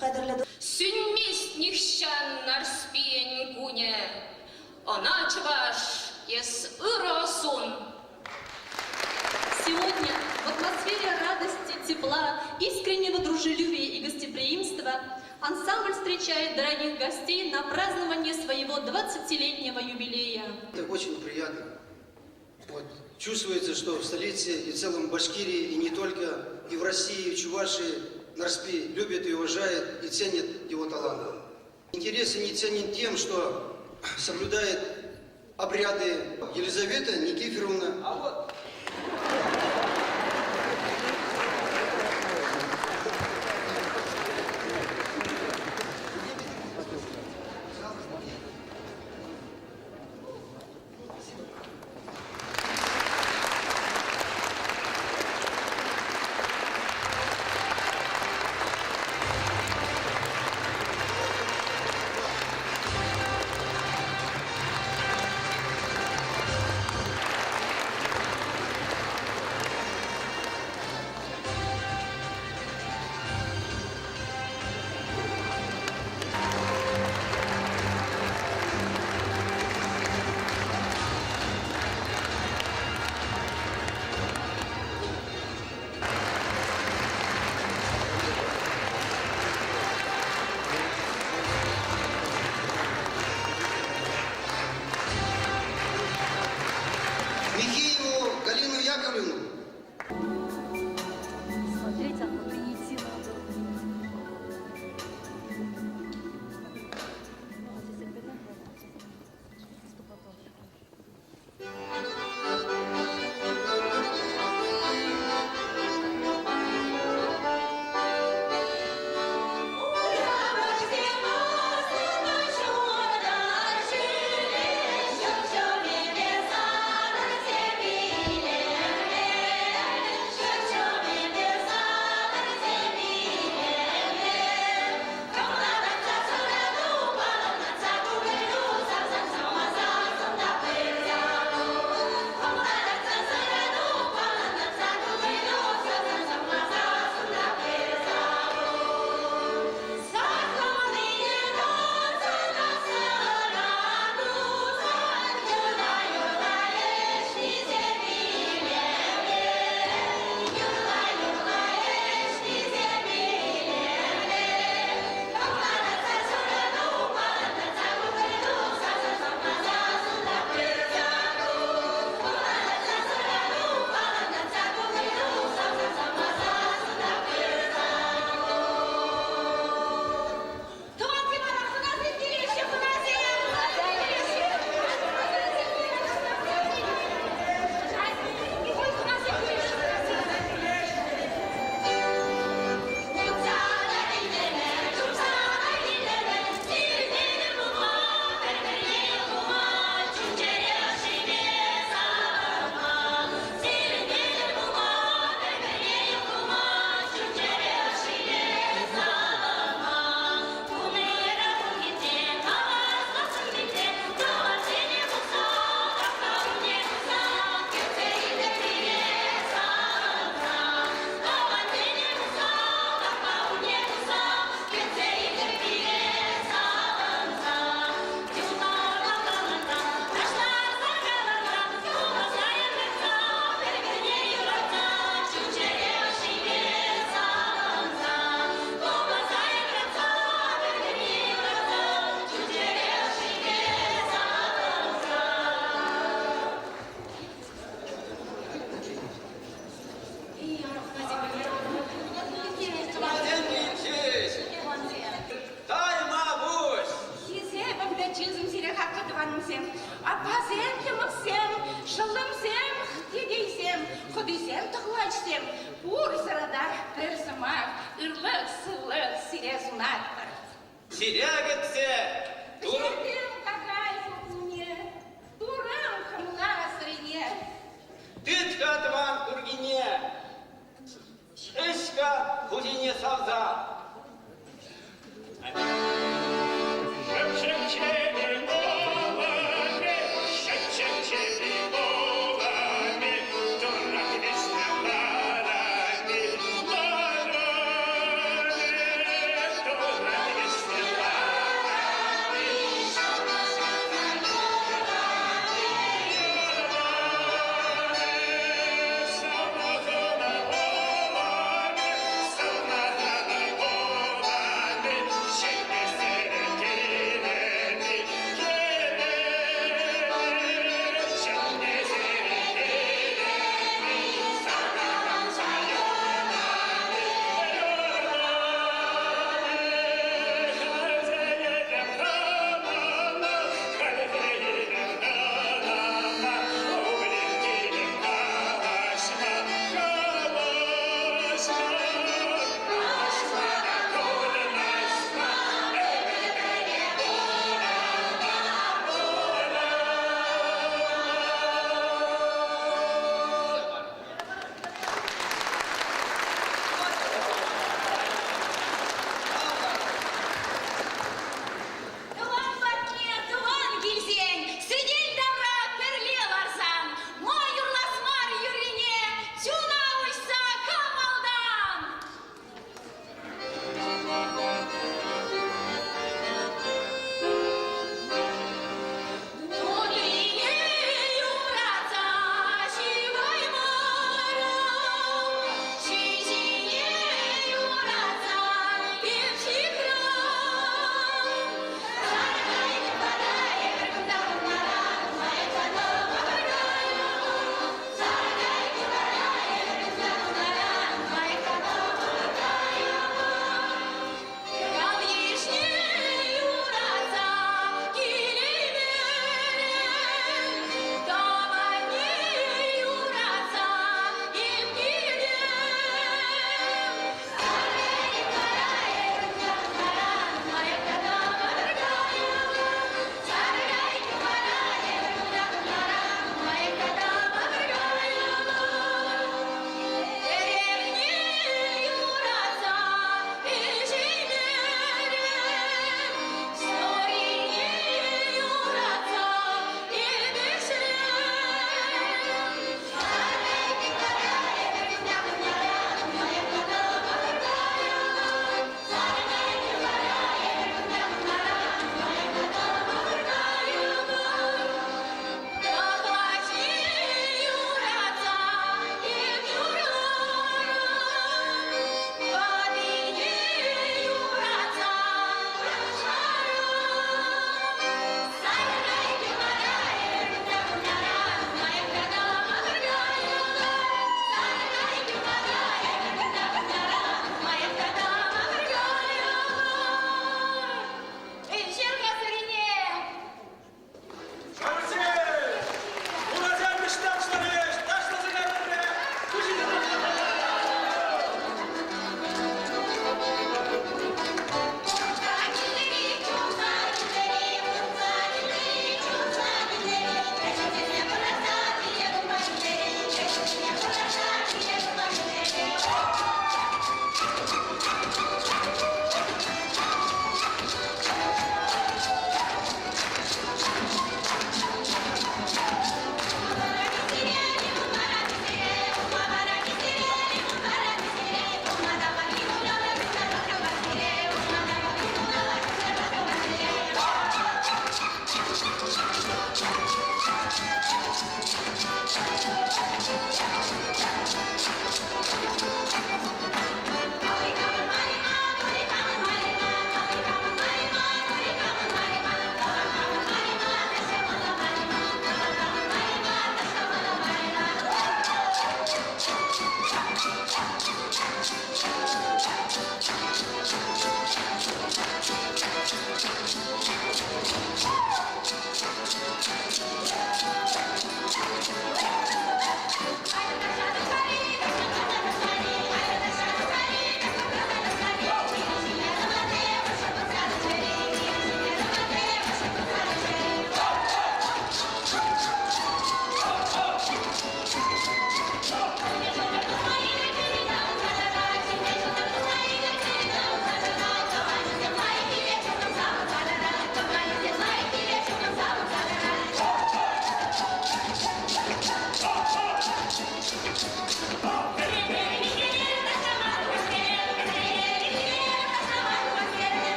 Кадерлӗ Сӳнмест нихҫан Нарспийӗн кунӗ. Ӑна, чӑваш, эс ырӑ сун. Сегодня в атмосфере радости, тепла, искреннего дружелюбия и гостеприимства ансамбль встречает дорогих гостей на празднование своего 20-летнего юбилея. Это очень приятно. Вот. Чувствуется, что в столице и в целом Башкирии, и не только, и в России, и в Чувашии Нарспи любят и уважают и ценят его талант. Интересен и ценен тем, что соблюдает обряды Елизавета Никифоровна. А вот Михееву Галину Яковлевну. Смотреть, а идти надо. Тӑвансем ара хӑнасем килеҫҫӗ, хӑнасем! Хӑнасем килеҫҫӗ, Тайма пуҫ! Хисепӗмпе чысӑм сире хаклӑ тӑванӑмсем, аппасем, йӑмӑксем, шӑллӑмсем, тетейсем, хӑтисем, тӑхлачсем, пурсӑра та пӗр сӑмах, ырлӑх-сывлӑх сире сунатпӑр. Сире кӗтсе Турӑ... Пӗҫертем какай кукӑлне, турам хӑмла сӑрине. Тыт-ха тӑван куркине, ӗҫ-ха хуҫине савса.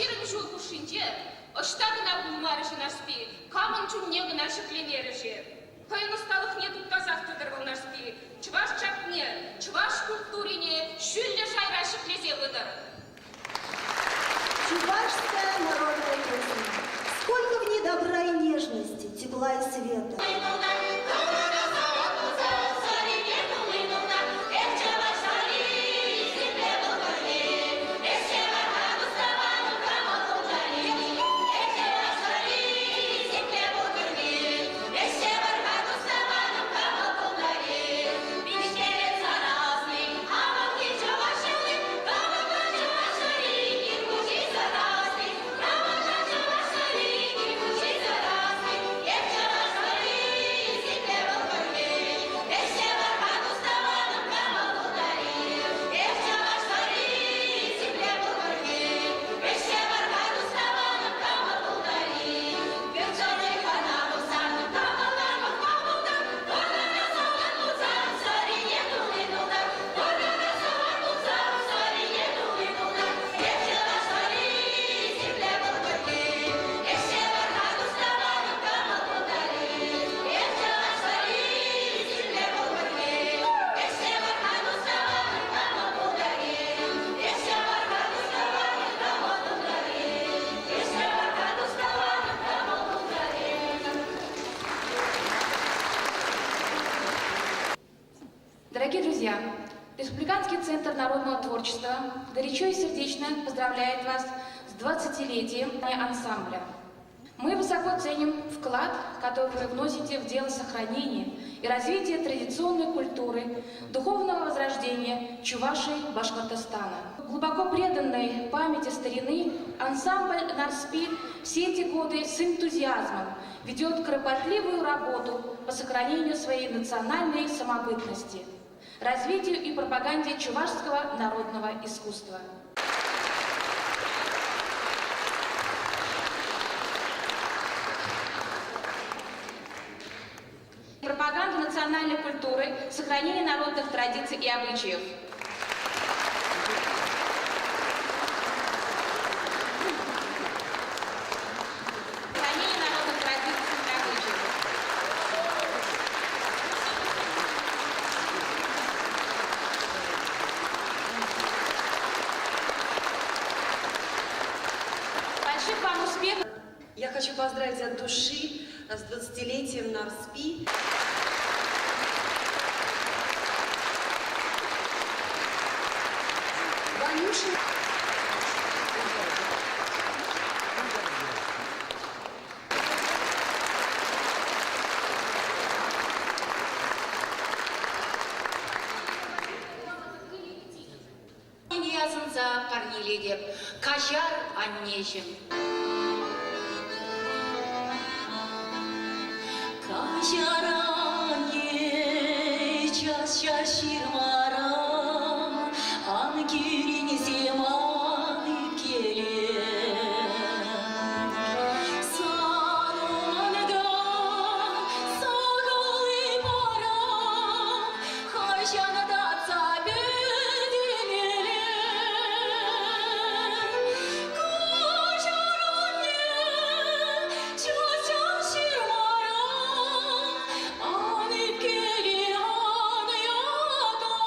20 ҫул хушшинче ӑҫта кӑна пулмарӗ-ши Нарспи, камӑн чунне кӑна ҫӗклемерӗ-ши? Хӑйӗн ӑсталӑхне туптасах тӑтӑр вӑл Нарспи, чӑваш чапне, чӑваш культурине ҫӳллӗ шайра ҫӗклесе пытӑр. Чувашская народная песня. Сколько в ней добра и нежности, тепла и света. Дорогие друзья, Республиканский центр народного творчества горячо и сердечно поздравляет вас с 20-летием ансамбля. Мы высоко ценим вклад, который вы вносите в дело сохранения и развития традиционной культуры, духовного возрождения Чувашии Башкортостана. Глубоко преданной памяти старины ансамбль «Нарспи» все эти годы с энтузиазмом ведет кропотливую работу по сохранению своей национальной самобытности, развитию и пропаганде чувашского народного искусства. Пропаганда национальной культуры, сохранение народных традиций и обычаев. Сохранение народных традиций и обычаев. Больших вам успехов! Я хочу поздравить от души с 20-летием Нарспи. Ванюшин. Асӑнса парнелетӗп, каҫар, аннеҫӗм. Каҫар, анне, час-час ҫырмаран, ан кӳренсем, ан ӳпкеле. Сан умӑнта сахал-и парам, хӑҫан татса пӗтӗмелле. Каҫар, анне, час-час ҫырмаран, ан ӳпкеле, ан ятла.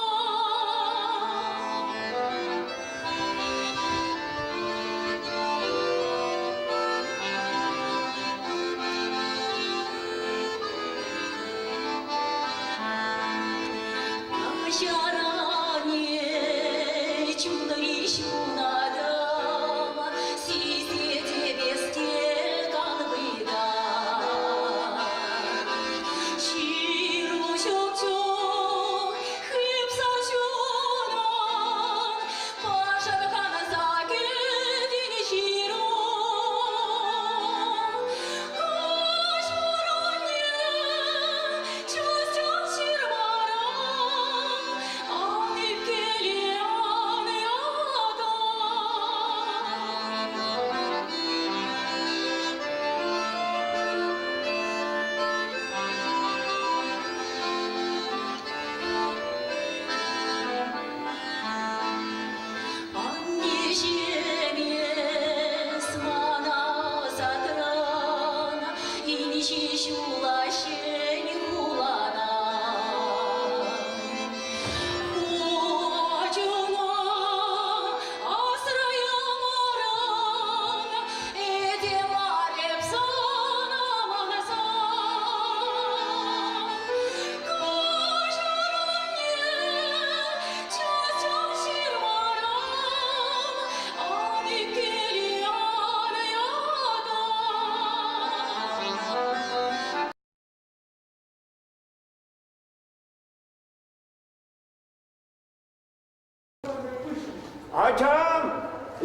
Ачам,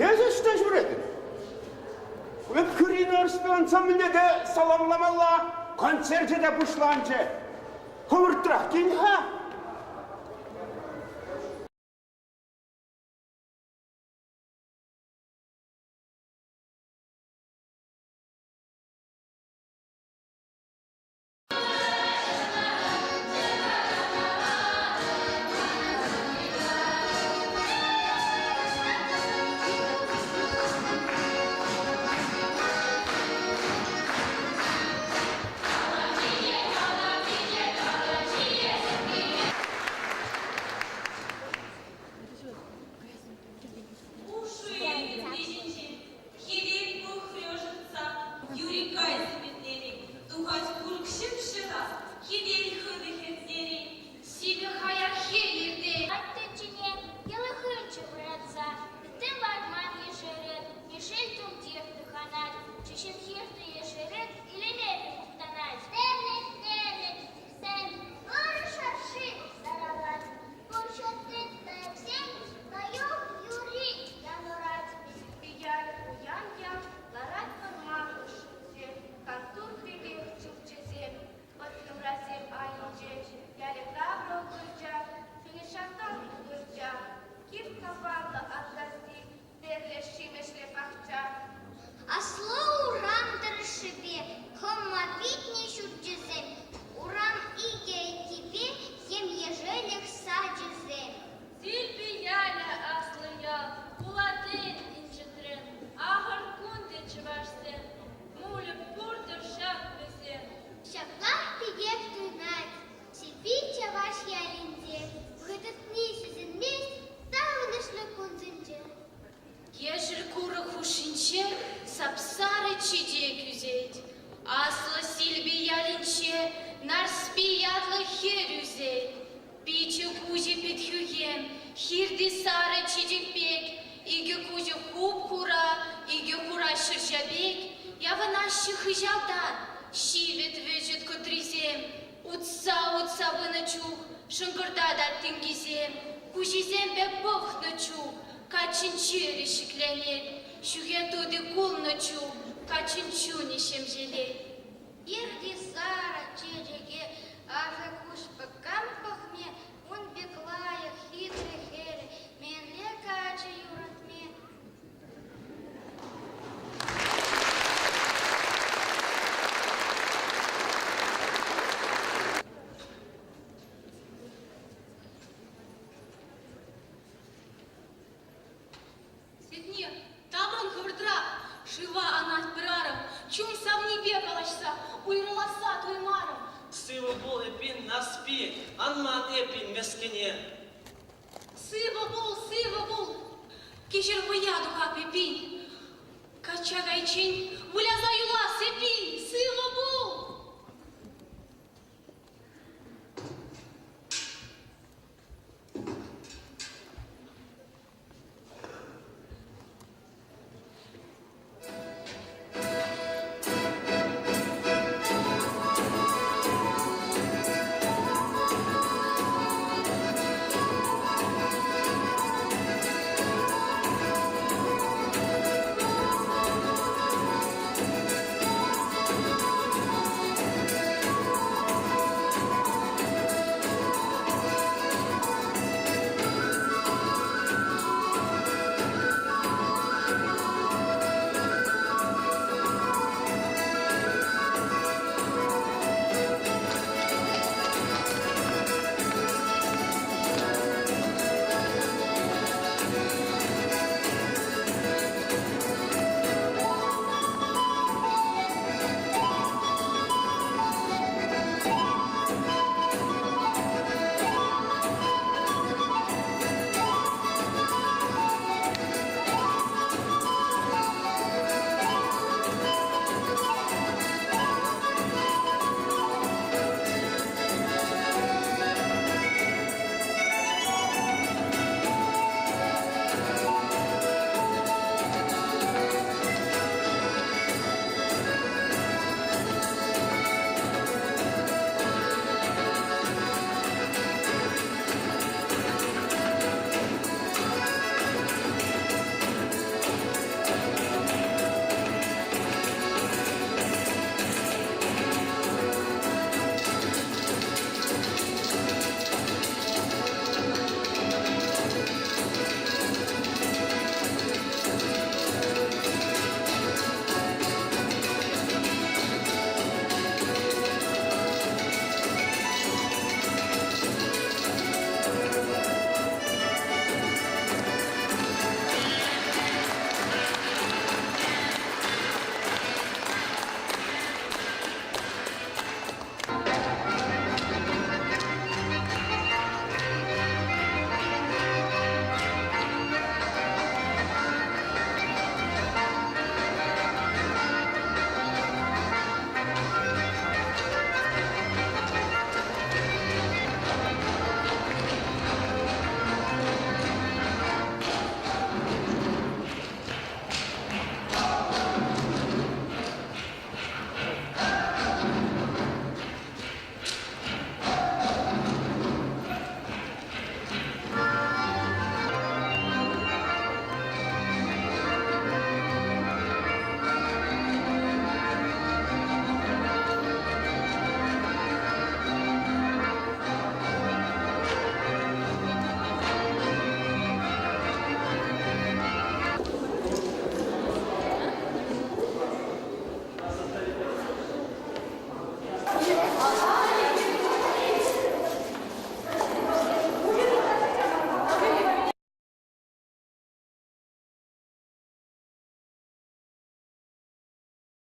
эсӗ ӑҫта ҫӳретӗн? Ӗпхӳри Нарспи ансамбльне те саламламалла, концерчӗ те пуҫланчӗ. Хӑвӑртрах кил-ха. Хӗвел пӑхрӗ ӑшӑтса, юри кайсӑм питлерен, тухать курӑк ҫӑп-ҫӑра, хӗвел хытӑ хӗртсерен. Сивӗ хаяр хӗл иртет. Аттеччене йӑлӑхринче вӑратса, ытти варман ешерет, ешел тумтир тӑхӑнать, чечен хирте ешерет, илемӗпе мухтанать. Тӗлӗнтерет сӗм ырӑ шӑрши сарӑлать, пур ҫӗрти кайӑксен лайӑх юрри янӑрать. Яль пуян ял ларать вӑрман хушшинче, кантур пекех чукчӑсем, вӑт йӑмрасем айӗнче, ялӗ тавра укӑлча, чунӗ ҫартан укӑлча, кив капанлӑ Атласси, тӗрлӗ ҫимӗҫлӗ пахча. Аслӑ урам тӑршшӗпе хӑма витнӗ ҫурчӗсем, урам икӗ айккипе ем-ешӗлӗх сачӗсем. Силпи ялӗ аслӑ ял, хуласен инҫетрен, ахӑр кунти чӑвашсен мулӗ пур-тӑр ҫак вӗсен. Ҫаплах пекех туйӑнать Силпи чӑваш ялӗнче, хытӑртни сисӗнмест савӑнӑҫлӑ кунсенче. Ешӗл курӑк хушшинче сап-сарӑ чечек ӳсет. Аслӑ Силпи ялӗнче Нарспи ятлӑ хӗр ӳсет. Пичӗ-куҫӗ пит хӳхӗм, хирти сарӑ чечек пек, икӗ куҫӗ хуп-хура, икӗ хура ҫӗрҫа пек, явӑнаҫҫӗ хыҫалтан ҫивӗт вӗҫӗт кӑтрисем. Утса-утса пынӑ чух шӑнкӑртатать тӗнкисем, куҫӗсемпе пӑхнӑ чух каччӑн чӗри ҫӗкленет, ҫӳхе тути кулнӑ чух каччӑн чунӗ ҫемҫелет. Ирти сарӑ чечеке ашӑ куҫпа кам пӑхмӗ, ун пек лайӑх, хитре хӗрӗ мӗнле каччӑ юратмӗ? Сетне, таврӑн хӑвӑртрах, шыва анать пӗр арӑм, чун савнипе калаҫса уйрӑласса туймарӑм. Сывӑ пул, эппин, Нарспи, ан ман эппин мӗскӗне. Сывӑ пул, сывӑ пул, кӗҫӗр вӑя тухап эппин. Качча кайиччен выляса юлар.